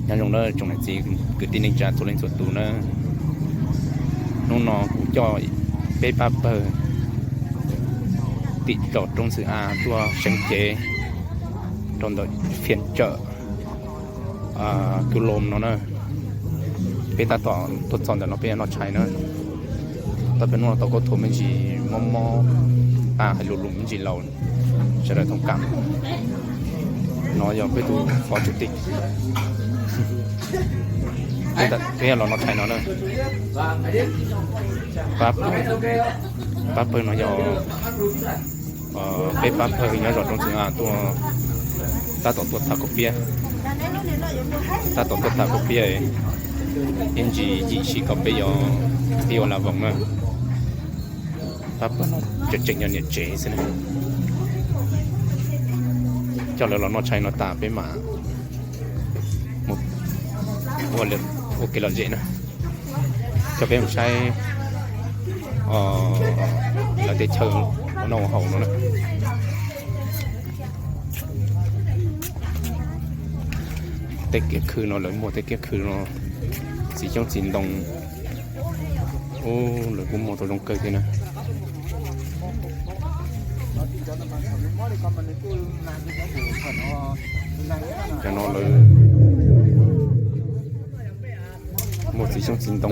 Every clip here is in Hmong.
Nyob zoo na tsoom niam txiv kwv tij neej tsa txhua leej txhua tus na, hnub no kuv coj peb pab pawg tim zos Roob Xwm A tuaj seev cev rau ntawm phiaj tsawm Kwj Loos no na. Peb tab tom tuaj txog ntawm no peb yuav noj tshais na. Tab peb hnub no tau koj thuam me ntsis mob mob, a hais lus lus me ntsis laus, sawv daws thông cảm. No yog peb tus phó chủ tịch, peb los noj tshais no na. Pab pawg no yog peb pab pawg nyob zos Roob Xwm A tuaj, tab tom tuaj tham khaub piab, tab tom tuaj tham khaub piab, ib ntsis yim sim kom peb yuav, peb yuav la voos na. Pab pawg no tseem tseem yog niam tsev xwb na. Coj lawv los noj tshais no tas peb mam mus ua kev lom zem na. Coj peb mus saib lawv tej chaw ua noj ua haus no na. Tej kiab khw no lawv muag tej kiab khw no, txiv xyoob txiv ntoo, lawv kuj muag tau zoo kawg thiab na. Cov no lawv muag txiv xyoob txiv ntoo.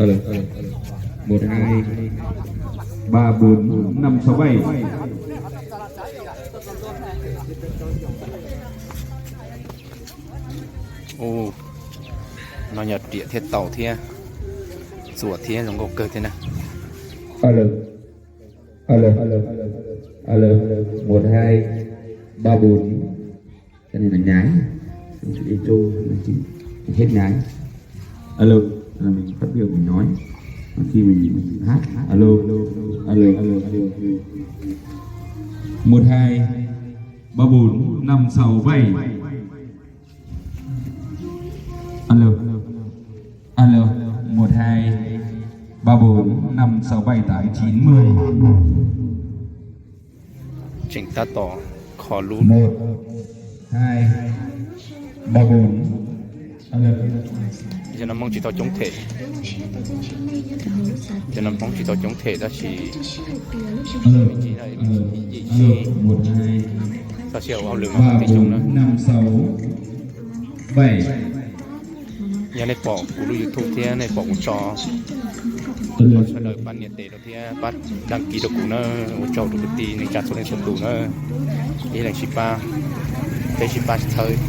Một hai ba bốn năm sáu bảy. Ub, no yog riam thiab taus thiab txuas thiab zoo nkauj kawg thiab na. Alo, alo, alo, một hai ba bốn. Cái này là nhái. Xong chị Ê Châu là chị hết nhái. Alo, là mình phát biểu mình nói. Còn khi mình hát, alo, alo, alo, alo. Một hai ba bốn năm sáu bảy. Alo, alo, một hai ba bốn năm sáu bảy tám chín mười. Tseem tab tom kho lub. Một hai ba bốn. Alo. Cov no Hmoob tsis tau coob them. Cov no Hmoob tsis tau coob them tab sis alo, alo, alo, một hai tab sis hauj lwm mas ba bốn năm sáu bảy. Yog nej pom kuv lub YouTube thiab nej pom kuv tso, alo, sawv daws pab nias tes rau thiab pab đăng ký rau kuv na. Ua tsaug rau kwv tij neej tsa txhua leej txhua tus na. Ib leeg sib pab, peb sib pab txhawb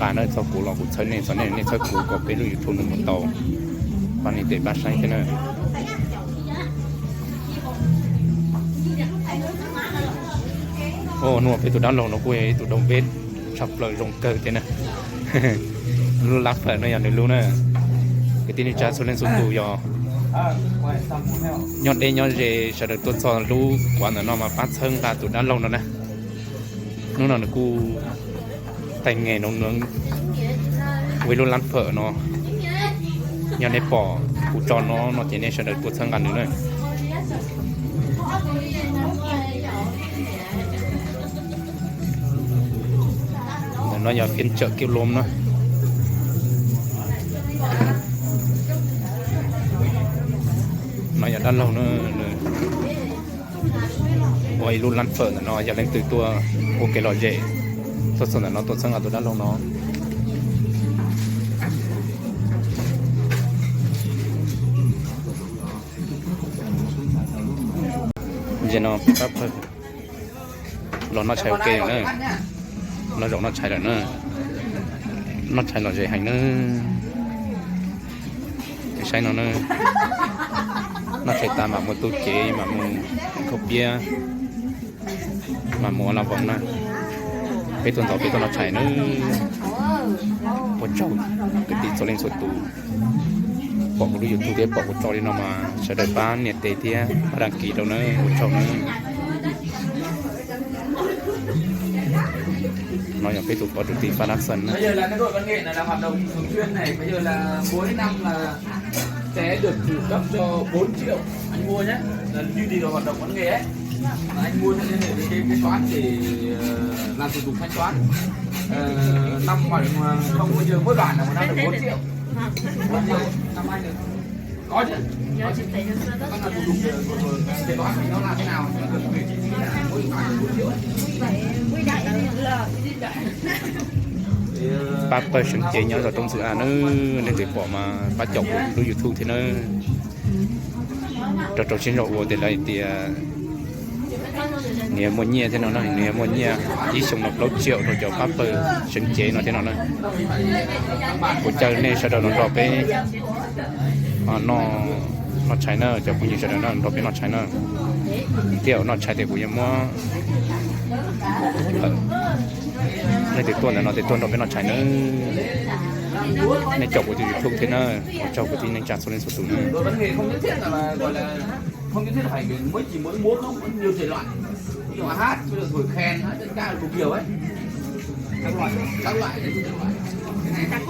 nqa na, txog kuv los kuv txhawb nej, txog nej nej txhawb kuv kom peb lub YouTube no mus tau. Pab nias tes pab saib thiab na. Hnub no peb tus dab laug no kuj yog ib tug doom peb tshaj plaws zoo kawg thiab na. Lub lab phawm no yog nws lub na. Kwv tij neej tsa txhua leej txhua tus yog nyob deb nyob ze sawv daws tuaj txog lub kuav ntawm no mas pab txhawb nqa tus dab laug no na. Hnub no nws kuj tay nge no ua ib lub lab phawm no. Yog nej pom kuv tso no no ces nej sawv daws tuaj txhawb nqa nws na. Ntawm no yog phiaj tsawm Kiv Lom na. No yog dab laug na, nws ua ib lub lab phawm ntawm no yog leej twg tuaj ua kev lom zem, tuaj txog ntawm no tuaj txhawb nqa tus dab laug no. Ntawm no pab pawg los noj tshais ua ke lawm na. Los zaum noj tshais lawm na. Noj tshais lom zem heev na. Saib no na. Noj tshais tas mam mus tu cev mam mus khaub piab, mam mus ua la voos na. Peb tuaj ntxov peb tuaj noj tshais na. Ua tsaug kwv tij txhua leej txhua tus pom kuv lub YouTube thiab pom kuv tso li no mas sawv daws pab nias tes thiab pab đăng ký rau na, ua tsaug na. No yog peb tus phó chủ tịch Phan Đắc Sơn na. Bây giờ là cái đội văn nghệ này là hoạt động thường xuyên này, bây giờ là cuối năm là sẽ được phủ cấp cho bốn triệu anh mua nhé, là duy trì hoạt động văn nghệ ấy. Anh mua cái, cái, cái toán để ờ, làm thủ tục thanh toán. Ờ, năm mà không bao giờ mỗi bạn là một năm được bốn triệu. Bốn triệu, năm hai được. Có chứ. Có chứ. Các làm thủ tục ờ, ờ, thanh toán thì nó làm thế nào? Nó cần phải chi phí là mỗi bạn là bốn triệu. Pab pawg seev cev nyob zos Roob Xwm A nawb, nej twb pom mas pab caum kuv lub YouTube thiab nawb. Rau rau siab ntso ua tias lawv tias nws yuav muaj nyiaj thiab no na, nws yuav muaj nyiaj ib xyoos no plaub tsiaum rau cov pab pawg seev cev no thiab no na. Kuv caw nej sawv daws los nrog peb noj, noj tshais na, cov phooj ywg sawv daws na, nrog peb noj tshais na. Thiab noj tshais tias kuv yuav muab, nej twb tuaj ntawm no twb tuaj nrog peb noj tshais na. Nej caum kuv tus YouTube thiab na, ua tsaug kwv tij neej tsa txhua leej txhua tus na. Không nhất thiết là phải mới chỉ mới mua không, có nhiều thể loại. Ví dụ hát, ví dụ thổi khen, hát dân ca đủ kiểu ấy. Các loại, các loại đấy, các loại. Cái này.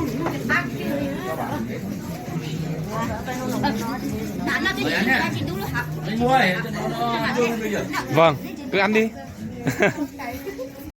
Anh mua này, cho nó, nó vui bây giờ. Vâng, cứ ăn đi.